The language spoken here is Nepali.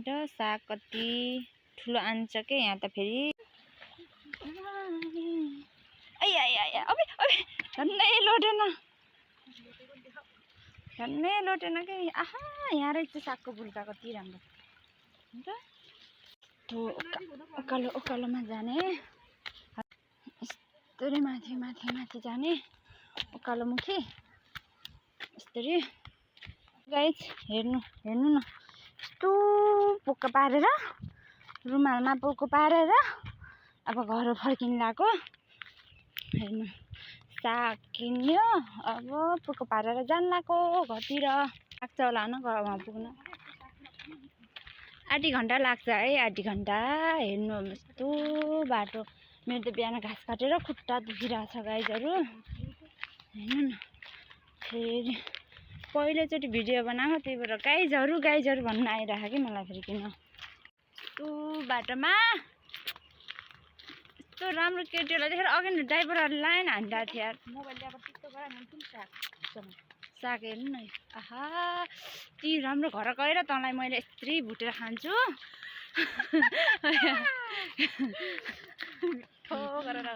त साग कति ठुलो आन्छ के यहाँ त फेरि झन्नै लोटेन के आहा यहाँ रहेछ सागको बुल्का कति राम्रो हुन्छ उकालोमा जाने यस्तरी माथि जाने उकालोमुखी यस्तरी गाइस हेर्नु न यस्तो पोका पारेर रुमालमा पोको पारेर अब घर फर्किनु लाग्यो हेर्नु साग किन्यो अब पोको पारेर जान लाग्यो घरतिर लाग्छ होला न घरमा पुग्न आधी घन्टा लाग्छ है आधी घन्टा हेर्नु यस्तो बाटो मेरो त बिहान घाँस काटेर खुट्टा दुखिरहेछ गाइजहरू हेर्नु न फेरि पहिलोचोटि भिडियो बनाएको त्यही भएर गाइजहरू भन्न आइरहेको कि मलाई फेरि किन यस्तो बाटोमा यस्तो राम्रो केटीहरूलाई देखेर अघि ड्राइभरहरूले लाइन हान्दा थियो यार मोबाइल ल्याएर टिकटक गराएर साग हेर्नु न आहा ती राम्रो घर गएर तँलाई मैले यस्तरी भुटेर खान्छु गरेर